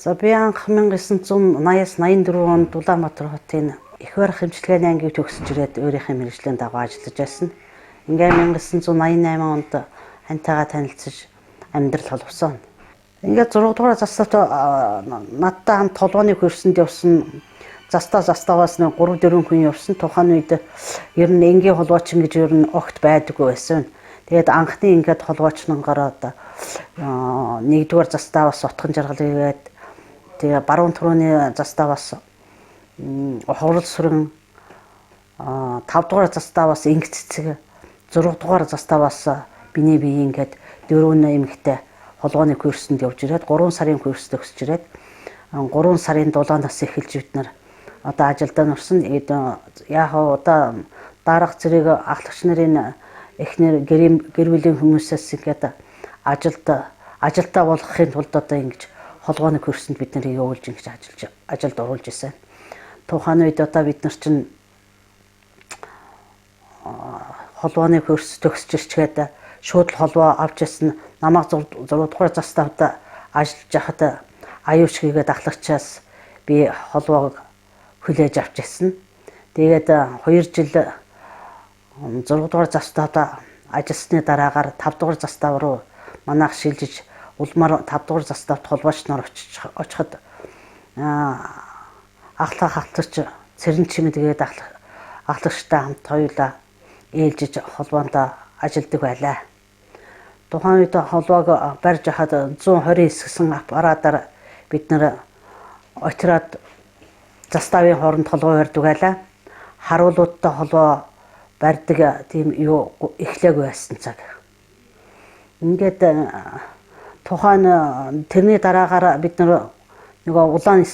За би анх 1980-аас 84 онд Улаанбаатар хотын их барих эмчилгээний ангийг төгсөж ирээд өөрийнхөө мэргэжлийн дагуу ажиллаж байсан. Ингээ 1988 онд хантайгаа танилцаж амьдрал холбосон. Ингээд 6 дугаар заставт надтай хамт толгооны хөрсөнд явсан заставаас нэг 3 4 хүн явсан. Тухайн үед ер нь энгийн холбоочин гэж ер нь огт байдаггүй байсан. Тэгээд анхны ингээд холбоочнонгоор одоо нэгдүгээр заставаас Утган жаргал хийгээд, тэгээ баруун түрүүний заставаас Хурал сүрэн, 5 дугаар заставаас Инг цэцэг, 6 дугаар заставаас биний бие, ингээд дөрөв эмэгтэй холгооны курсэнд явж ирээд 3 сарын курс төгсөж ирээд 3 сарын 7-наас эхэлж бид нар одоо ажилдаа нурсан. Яг одоо дарга зэрэг ахлагч нарын эхнэр, гэр бүлийн хүмүүсээс ингээд ажилдаа болгохын тулд одоо ингэж холгооны курсэнд бид нарыг явуулж, ингэж ажиллаж, ажилд оруулж исэн. Тухайн үед одоо бид нар чинь холбооны курс төгсөж ирчгээд шууд л холбоо авч ирсэн. Намайг 6 дугаар заставд ажиллаж байхад аюуч хийгээд ахлагчаас би холбоог хүлээж авч ирсэн. Тэгээд 2 жил 6 дугаар заставд ажилласны дараагаар 5 дугаар застав руу манайх шилжиж, улмаар 5 дугаар заставт холбооч нар очиход ахлах ахлагч Цэрэн чимэд тэгээд ахлагчтай хамт хоёулаа ээлжиж холбоонд ажилдаг байлаа. Тухайн үед холбоог барьж хахад 129 гэсэн аппаратаар бид нар отряд заставын хооронд холбоо барьдаг байлаа. Харуулуудтай холбоо барьдаг тийм юу эхлээгүй байсан цаг. Ингээд тухайн тэрний дараагаар бид нар нөгөө улаан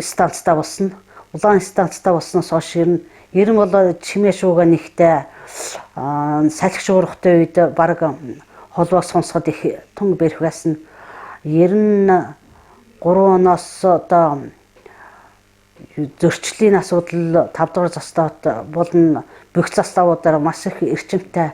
станцтай болсон. Улаан станцтай болсноос хойш ер нь бол чимээ шууга нэгтэй, салхи шуургатай үед баг холбоог сонсоход их тун бэрх байсан. 93 оноос одоо зөрчлийн асуудал 5 дугаар заставт болон бүх заставуудаар маш их эрчимтэй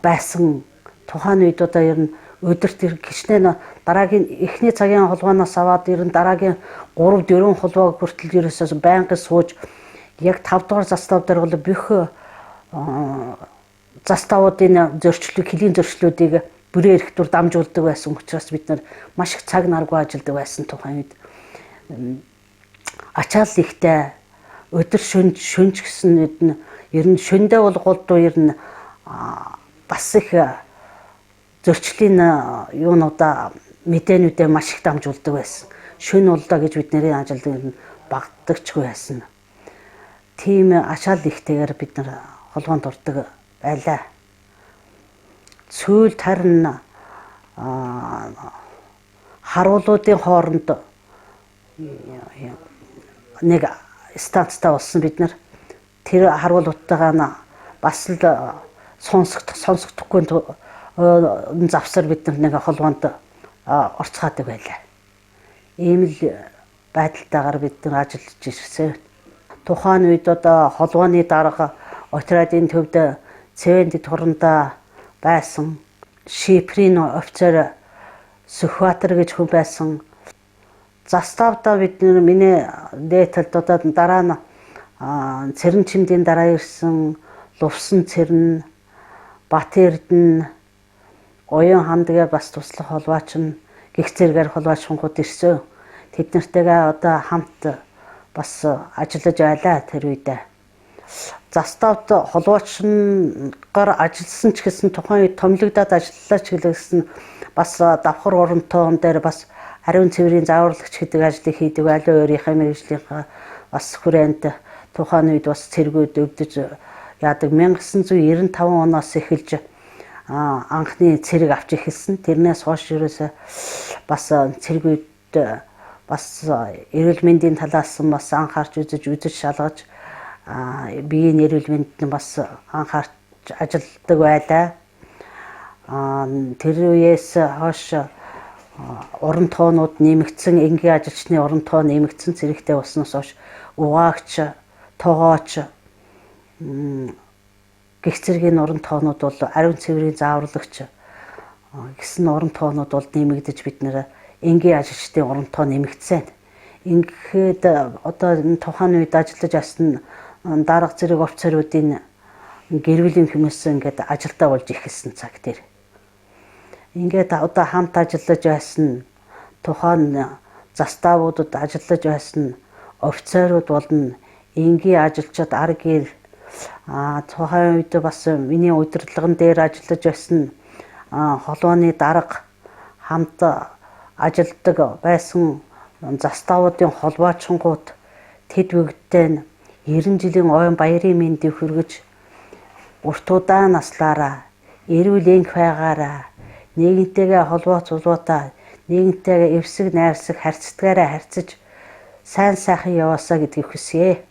байсан. Тухайн үед одоо ер нь өдөрт гişнээ дараагийн эхний цагийн холбооноос аваад ер нь дараагийн 3 4 холбоог хүртэл ерөөсөө байнгын сууж, яг 5 дугаар застав дээр бол бүх заставуудын зөрчлөг, хөлийн зөрчлүүдийг бүрээ эрх дур дамжуулдаг байсан учраас бид нар маш их цаг наргүй ажилладаг байсан. Тухайн үед ачаал ихтэй, өдөр шөнө гэсэн үед нь ер нь шөндөө бол голдуу ер нь бас их зөрчлийн юунуудаа, мэдээнүүдээ маш их дамжуулдаг байсан. Шөнө боллоо гэж бид нарын ажилд ер нь багтдагчгүй байсан. Тийм ачаал ихтэйгээр бид нар холбоонд ордог байлаа. Сүүлд харин харуулуудын хооронд нэг станцтай болсон бид нар. Тэр харуулуудтайгаа бас л сонсогдохгүй завсар бид нар нэг холбоонд орцгаадаг байлаа. Ийм л байдалтайгаар бид нар ажиллаж ирсэн. Тухайн үед одоо холбооны дарга отрядын төвд Цэвэнд турандаа байсан Шиприйн офицер Сүхбаатар гэж хүн байсан. Заставдаа бид нэр миний дээдэлд одоо дараа нь Цэрэн чимдийн дараа ирсэн Лувсан Цэрэн, Бат Эрдэнэ, Оюун хандгаа бас туслах холбооч нь гих зэрэгээр холбооч хунгууд ирсэн. Тэд нартэйгээ одоо хамт бас ажиллаж байлаа тэр үедээ. Заставд холбоочноор ажилласан ч гэсэн, тухайн үед томилогдоод ажиллалаа ч гэсэн бас давхар оронтоон дээр бас ариун цэврийн зааварлагч гэдэг ажлыг хийдэг байлаа. Өөрийнхөө мэргэжлийнхаа бас хүрээнд тухайн үед бас цэргүүд өвдөж яадаг. 1995 оноос эхэлж анхны цэрэг авч эхэлсэн. Тэрнээс хойш ерөөсөө бас цэргүүд бас эрүүл мэндийн талаас нь бас анхаарч үзэж шалгаж, биеийн эрүүл мэндэд нь бас анхаарч ажилладаг байлаа. Тэр үеэс хойш уран тоонууд нэмэгдсэн, энгийн ажилчны уран тоо нэмэгдсэн, цэрэгтэй болсноос хойш угаагч, тогооч гих зэргийн уран тоонууд бол, ариун цэврийн зааварлагч гэсэн уран тоонууд бол нэмэгдэж бид нэр энгийн ажилчдын урамтоо нэмэгдсэн. Ингээд одоо энэ тухайн үед ажиллаж байсан дарга зэрэг офицеруудын гэр бүлийн хүмүүс ингээд ажилдаа болж эхэлсэн цаг дээр. Ингээд одоо хамт ажиллаж байсан тухайн заставуудад ажиллаж байсан офицерууд болон энгийн ажилчид ар гэр тухайн үед бас миний удирдлаган дээр ажиллаж байсан холбооны дарга хамт ажилладаг байсан заставуудын холбоочингууд тэд бүгдтэй нь 90 жилийн ойн баярын мэндийг хүргэж урт удаан наслаараа эрүүл энх байгаараа нийгэмтэйгээ холбоо цулуутай нийгэмтэйгээ эвсэг найрсаг харьцдгаараа харьцаж сайн сайхан яваасаа гэдгийг хүсье.